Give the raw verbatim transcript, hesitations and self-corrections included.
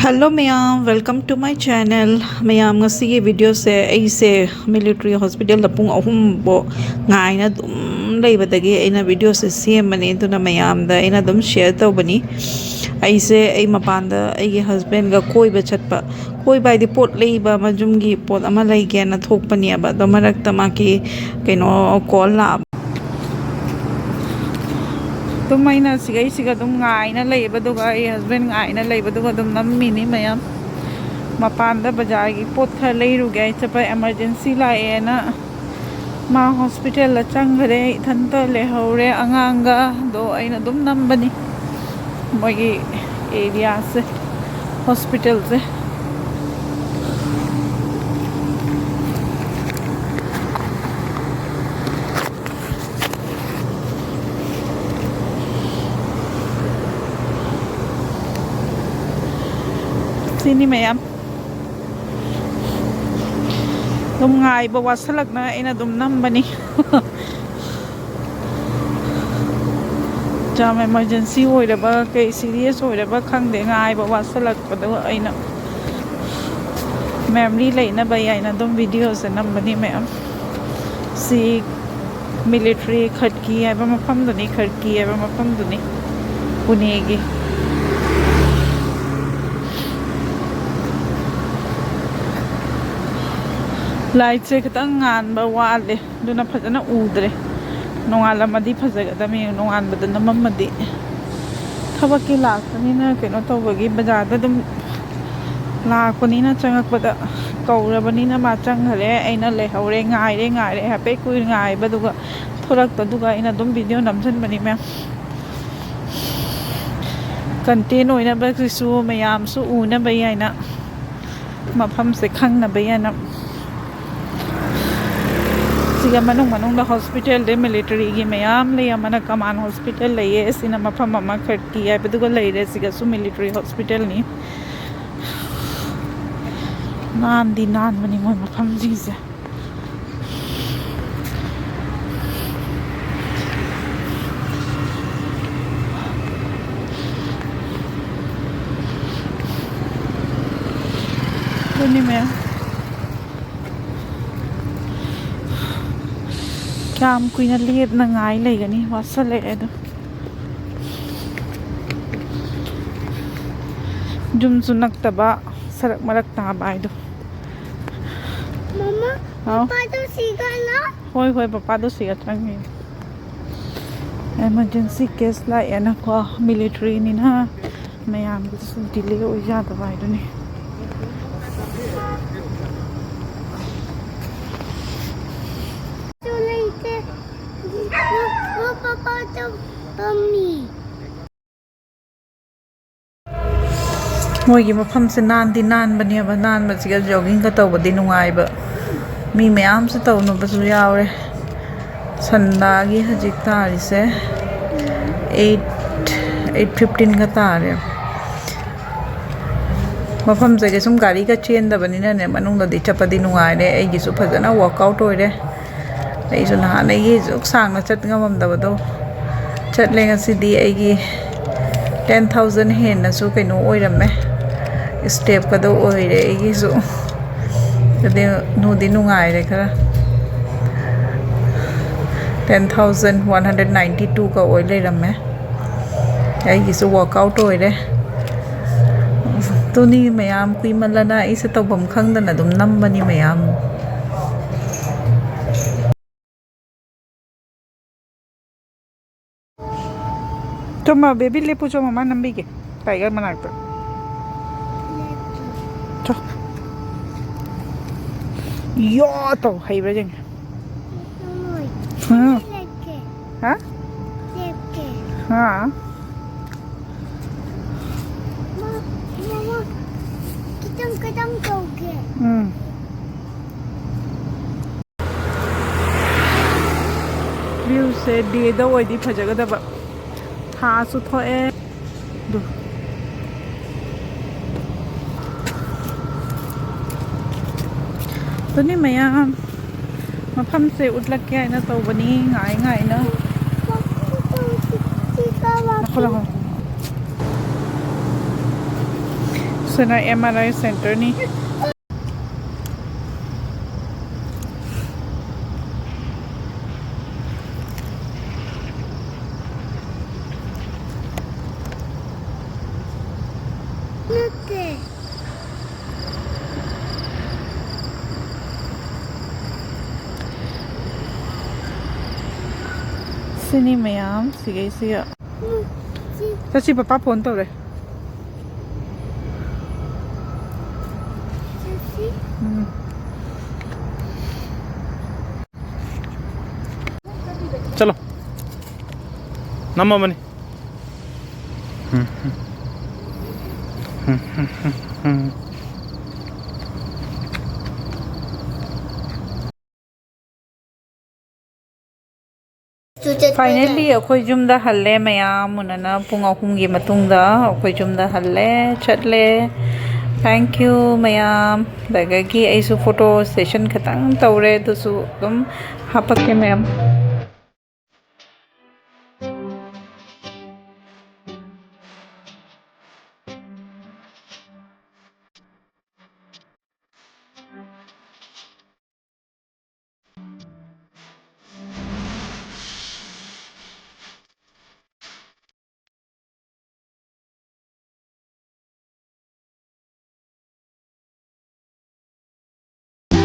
Hello ꯃꯌꯥꯝ, welcome to my channel. ꯃꯌꯥꯝ, ꯉꯁꯤꯒꯤ ꯚꯤꯗꯤꯑꯣꯁꯦ ꯑꯩꯁꯦ ꯃꯤꯂꯤꯇ꯭ꯔꯤ ꯍꯣꯁꯄꯤꯇꯥꯜꯗ ꯄꯨꯡ ꯑꯍꯨꯝꯕꯨ ꯉꯥꯏꯅ ꯑꯗꯨꯝ ꯂꯩꯕꯗꯒꯤ ꯑꯩꯅ ꯚꯤꯗꯤꯑꯣꯁꯦ ꯁꯦꯝꯕꯅꯤ꯫ ꯑꯗꯨꯅ ꯃꯌꯥꯝꯗ ꯑꯩꯅ ꯑꯗꯨꯝ ꯁꯤꯌꯔ ꯇꯧꯕꯅꯤ꯫ ꯑꯩꯁꯦ ꯑꯩ ꯃꯄꯥꯟꯗ ꯑꯩꯒꯤ ꯍꯁꯕꯦꯟꯒ ꯀꯣꯏꯕ ꯆꯠꯄ, ꯀꯣꯏꯕ ꯍꯥꯏꯗꯤ ꯄꯣꯠ ꯂꯩꯕ, ꯃꯌꯨꯝꯒꯤ ꯄꯣꯠ ꯑꯃ ꯂꯩꯒꯦꯅ ꯊꯣꯛꯄꯅꯦꯕ꯫ ꯑꯗꯣ ꯃꯔꯛꯇ ꯃꯥꯒꯤ ꯀꯩꯅꯣ ꯀꯣꯜ ꯂꯥꯛꯑꯕ꯫ ꯑꯗꯨꯝ ꯑꯩꯅ ꯁꯤꯒꯩꯁꯤꯒ ꯑꯗꯨꯝ ꯉꯥꯏꯅ ꯂꯩꯌꯦꯕ, ꯑꯗꯨꯒ ꯑꯩ ꯍꯁꯕꯦꯟ ꯉꯥꯏꯅ ꯂꯩꯕꯗꯨꯒ ꯑꯗꯨꯝ ꯅꯝꯃꯤꯅꯤ ꯃꯌꯥꯝ꯫ ꯃꯄꯥꯟꯗ ꯕꯖꯥꯔꯒꯤ ꯄꯣꯠ ꯈꯔ ꯂꯩꯔꯨꯒꯦ ꯍꯥꯏ ꯆꯠꯄ, ꯏꯃꯥꯔꯖꯦꯟꯁꯤ ꯂꯥꯛꯑꯦꯅ꯫ ꯃꯥ ꯍꯣꯁꯄꯤꯇꯥꯜꯗ ꯆꯪꯈ꯭ꯔꯦ, ꯏꯊꯟꯇ ꯂꯩꯍꯧꯔꯦ ꯑꯉꯥꯡꯒ꯫ ꯑꯗꯣ ꯑꯩꯅ ꯑꯗꯨꯝ ꯅꯝꯕꯅꯤ ꯃꯣꯏꯒꯤ ꯑꯦꯔꯤꯌꯥꯁꯦ, ꯍꯣꯁꯄꯤꯇꯥꯜꯁꯦ꯫ ꯁꯤꯅꯤ ꯃꯌꯥꯝ꯫ ꯑꯗꯨꯝ ꯉꯥꯏꯕ ꯋꯥꯁꯜꯂꯛꯅ ꯑꯩꯅ ꯑꯗꯨꯝ ꯅꯝꯕꯅꯤ꯫ ꯌꯥꯝ ꯏꯃꯥꯔꯖꯦꯟꯁꯤ ꯑꯣꯏꯔꯕ, ꯀꯩ ꯁꯤꯔꯤꯌꯁ ꯑꯣꯏꯔꯕ ꯈꯪꯗꯦ, ꯉꯥꯏꯕ ꯋꯥꯁꯜꯂꯛꯄꯗꯣ ꯑꯩꯅ ꯃꯦꯃꯣꯔꯤ ꯂꯩꯅꯕ ꯍꯥꯏꯅ ꯑꯗꯨꯝ ꯚꯤꯗꯤꯑꯣꯁꯦ ꯅꯝꯕꯅꯤ ꯃꯌꯥꯝ꯫ ꯁꯤ ꯃꯤꯂꯤꯇ꯭ꯔꯤ ꯈꯠꯀꯤ ꯍꯥꯏꯕ ꯃꯐꯝꯗꯨꯅꯤ, ꯈꯠꯀꯤ ꯍꯥꯏꯕ ꯃꯐꯝꯗꯨꯅꯤ, ꯄꯨꯅꯦꯒꯤ꯫ ꯂꯥꯏꯠꯁꯦ ꯈꯤꯇꯪ ꯉꯥꯟꯕ ꯋꯥꯠꯂꯦ, ꯑꯗꯨꯅ ꯐꯖꯅ ꯎꯗ꯭ꯔꯦ꯫ ꯅꯣꯡꯉꯥꯜꯂꯝꯃꯗꯤ ꯐꯖꯒꯗꯕꯅꯤ, ꯅꯣꯡꯉꯥꯟꯕꯗ ꯅꯝꯃꯝꯃꯗꯤ꯫ ꯊꯕꯛꯀꯤ ꯂꯥꯛꯄꯅꯤꯅ, ꯀꯩꯅꯣ ꯇꯧꯕꯒꯤ ꯕꯖꯥꯔꯗ ꯑꯗꯨꯝ ꯂꯥꯛꯄꯅꯤꯅ, ꯆꯪꯉꯛꯄꯗ ꯀꯧꯔꯕꯅꯤꯅ ꯃꯥ ꯆꯪꯈ꯭ꯔꯦ꯫ ꯑꯩꯅ ꯂꯩꯍꯧꯔꯦ, ꯉꯥꯏꯔꯦ, ꯉꯥꯏꯔꯦ, ꯍꯥꯏꯐꯦꯠ ꯀꯨꯏ ꯉꯥꯏꯕꯗꯨꯒ ꯊꯣꯔꯛꯄꯗꯨꯒ ꯑꯩꯅ ꯑꯗꯨꯝ ꯚꯤꯗꯤꯑꯣ ꯅꯝꯁꯤꯟꯕꯅꯤ ꯃꯌꯥꯝ꯫ ꯀꯟꯇꯦꯟ ꯑꯣꯏꯅꯕꯒꯤꯁꯨ, ꯃꯌꯥꯝꯁꯨ ꯎꯅꯕ ꯍꯥꯏꯅ, ꯃꯐꯝꯁꯦ ꯈꯪꯅꯕ ꯍꯥꯏꯅ꯫ ꯁꯤꯒ ꯃꯅꯨꯡ ꯃꯅꯨꯡꯗ ꯍꯣꯁꯄꯤꯇꯥꯜꯗ ꯃꯤꯂꯤꯇꯔꯤꯒꯤ ꯃꯌꯥꯝ ꯂꯩ꯫ ꯑꯃꯅ ꯀꯃꯥꯟ ꯍꯣꯁꯄꯤꯇꯥꯜ ꯂꯩꯌꯦ, ꯁꯤꯅ ꯃꯐꯝ ꯑꯃ ꯈꯔꯀꯤ ꯍꯥꯏꯕꯗꯨꯒ ꯂꯩꯔꯦ꯫ ꯁꯤꯒꯁꯨ ꯃꯤꯂꯤꯇꯔꯤ ꯍꯣꯁꯄꯤꯇꯥꯜꯅꯤ꯫ ꯅꯥꯟꯗꯤ ꯅꯥꯟꯕꯅꯤ ꯃꯣꯏ ꯃꯐꯝꯁꯤꯡꯁꯦ꯫ ꯃꯌꯥꯝ꯫ ꯀꯌꯥꯝ ꯀꯨꯏꯅ ꯂꯦꯞꯅ ꯉꯥꯏ ꯂꯩꯒꯅꯤ? ꯋꯥꯁꯜꯂꯛꯑꯦ ꯑꯗꯣ꯫ ꯌꯨꯝꯁꯨ ꯅꯛꯇꯕ, ꯁꯔꯛ ꯃꯔꯛ ꯇꯥꯕ ꯍꯥꯏꯗꯣ꯫ ꯃꯃꯥ, ꯍꯥꯎ? ꯄꯄꯥꯗꯣ ꯁꯤꯒꯅꯣ? ꯍꯣꯏ, ꯍꯣꯏ, ꯄꯄꯥꯗꯣ ꯁꯤꯒ ꯆꯪꯉꯦ꯫ Emergency case ꯂꯥꯛꯑꯦꯅꯀꯣ, military ꯅꯤꯅ ꯃꯌꯥꯝꯒꯤꯁꯨ delay ꯑꯣꯏ ꯌꯥꯗꯕ ꯍꯥꯏꯗꯨꯅꯤ꯫ ꯂꯩꯇꯦ꯫ ꯄꯄꯥꯗꯣ ꯄꯝꯃꯤ꯫ ꯃꯣꯏꯒꯤ ꯃꯐꯝꯁꯦ ꯅꯥꯟꯗꯤ ꯅꯥꯟꯕꯅꯦꯕ, ꯅꯥꯟꯕꯁꯤꯒ jogging ꯒ ꯇꯧꯕꯗꯤ ꯅꯨꯡꯉꯥꯏꯕ꯫ ꯃꯤ ꯃꯌꯥꯝꯁꯨ ꯇꯧꯅꯕꯁꯨ ꯌꯥꯎꯔꯦ꯫ ꯁꯟꯗꯥꯒꯤ ꯍꯧꯖꯤꯛ ꯇꯥꯔꯤꯁꯦ eight, eight fifteen ꯒ ꯇꯥꯔꯦ꯫ ꯃꯐꯝꯁꯦ ꯀꯩꯁꯨꯝ ꯒꯥꯔꯤꯒ ꯆꯦꯟꯗꯕꯅꯤꯅꯅꯦ, ꯃꯅꯨꯡꯗꯗꯤ ꯆꯠꯄꯗꯤ ꯅꯨꯡꯉꯥꯏꯔꯦ꯫ ꯑꯩꯒꯤꯁꯨ ꯐꯖꯅ workout ꯑꯣꯏꯔꯦ꯫ ꯑꯩꯁꯨ ꯅꯍꯥꯟꯗꯒꯤ ꯑꯁꯨꯛ ꯁꯥꯡꯅ ꯆꯠ ꯉꯝꯃꯝꯗꯕꯗꯣ ꯆꯠꯂꯦ꯫ ꯉꯁꯤꯗꯤ ꯑꯩꯒꯤ ten thousand ꯍꯦꯟꯅꯁꯨ ꯀꯩꯅꯣ ꯑꯣꯏꯔꯝꯃꯦ, step ꯀꯗꯣ ꯑꯣꯏꯔꯦ ꯑꯩꯒꯤꯁꯨ꯫ ꯑꯗꯨꯗꯤ ꯅꯨꯡꯗꯤ ꯅꯨꯡꯉꯥꯏꯔꯦ ꯈꯔ꯫ Ten thousand one hundred ninety two ꯒ ꯑꯣꯏ ꯂꯩꯔꯝꯃꯦ꯫ ꯑꯩꯒꯤꯁꯨ workout ꯑꯣꯏꯔꯦ꯫ ꯑꯗꯨꯅꯤ ꯃꯌꯥꯝ, ꯀꯨꯏꯃꯜꯂꯅ ꯑꯩꯁꯦ ꯇꯧꯐꯝ ꯈꯪꯗꯅ ꯑꯗꯨꯝ ꯅꯝꯕꯅꯤ ꯃꯌꯥꯝ꯫ ꯆꯣ ꯃꯥ, baby ꯂꯦꯞꯄꯨ ꯆꯣ, ꯃꯃꯥ ꯅꯝꯕꯤꯒꯦ tiger ꯃꯅꯥꯛꯇ꯫ ꯆꯣ꯫ ꯌꯣ ꯇꯧ, ꯍꯩꯕ꯭ꯔꯥ ꯌꯦꯡꯒꯦ꯫ ꯎꯝ꯫ ꯍꯥ? ꯍꯥ? ꯃꯥ, ꯃꯥ, ꯈꯤꯇꯪ ꯈꯤꯇꯪ ꯇꯧꯒꯦ꯫ ꯎꯝ꯫ View ꯁꯦ day ꯗ ꯑꯣꯏꯗꯤ ꯐꯖꯒꯗꯕ꯫ ꯊꯥꯁꯨ ꯊꯣꯛꯑꯦ꯫ ꯑꯗꯨ꯫ ꯑꯗꯨꯅꯤ ꯃꯌꯥꯝ, ꯃꯐꯝꯁꯦ ꯎꯠꯂꯛꯀꯦ ꯍꯥꯏꯅ ꯇꯧꯕꯅꯤ, ꯉꯥꯏ ꯉꯥꯏꯅ꯫ ꯂꯥꯛꯈꯣ, ꯂꯥꯛꯈꯣ꯫ ꯁꯤꯅ M R I center ꯅꯤ꯫ ꯁꯤꯅꯤ ꯃꯌꯥꯝ ꯁꯤꯒꯩꯁꯤꯒ꯫ ꯆꯠꯁꯤ, ꯄꯄꯥ ꯐꯣꯟ ꯇꯧꯔꯦ꯫ ꯎꯝ꯫ ꯆꯠꯂꯣ꯫ ꯅꯝꯃꯕꯅꯤ꯫ Finally ꯑꯩꯈꯣꯏ ꯌꯨꯝꯗ ꯍꯜꯂꯦ ꯃꯌꯥꯝ꯫ ꯎꯅꯅ ꯄꯨꯡ ꯑꯍꯨꯝꯒꯤ ꯃꯇꯨꯡꯗ ꯑꯩꯈꯣꯏ ꯌꯨꯝꯗ ꯍꯜꯂꯦ, ꯆꯠꯂꯦ꯫ Thank you ꯃꯌꯥꯝ꯫ ꯑꯗꯒꯤ ꯑꯩꯁꯨ photo session ꯈꯇꯪ ꯇꯧꯔꯦ, ꯑꯗꯨꯁꯨ ꯑꯗꯨꯝ ꯍꯥꯄꯛꯀꯦ ꯃꯌꯥꯝ꯫